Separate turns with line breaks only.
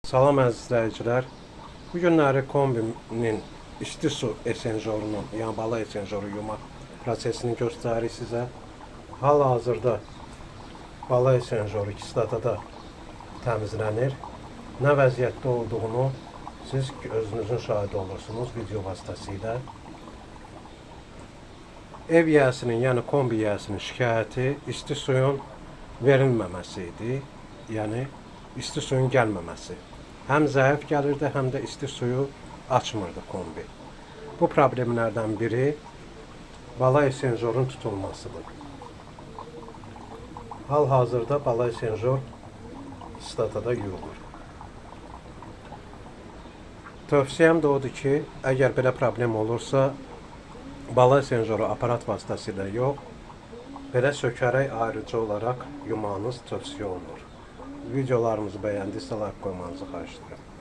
Salam əziz izləyicilər. Bu günləri kombinin isti su esenzorunun, yəni bala esenzoru yuma prosesini göstəririk sizə. Hal-hazırda bala esenzoru kislatada təmizlənir. Nə vəziyyətdə olduğunu siz özünüzün şahidi olursunuz video vasitəsilə. Ev yiyəsinin, yəni kombi yiyəsinin şikayəti isti suyun verilməməsi idi. Yəni isti suyun gəlməməsi. Həm zəif gəlirdi, həm də isti suyu açmırdı kombi. Bu problemlərdən biri bala esenzorun tutulmasıdır. Hal-hazırda bala esenzor kislatada yuyulur. Tövsiyəm də odur ki, əgər belə problem olursa, bala senzoru aparat vasitəsilə yox, belə sökərək ayrıca olaraq yumağınız tövsiyə olunur. Videolarımızı bəyəndiysə like qoymanızı xahiş edirəm.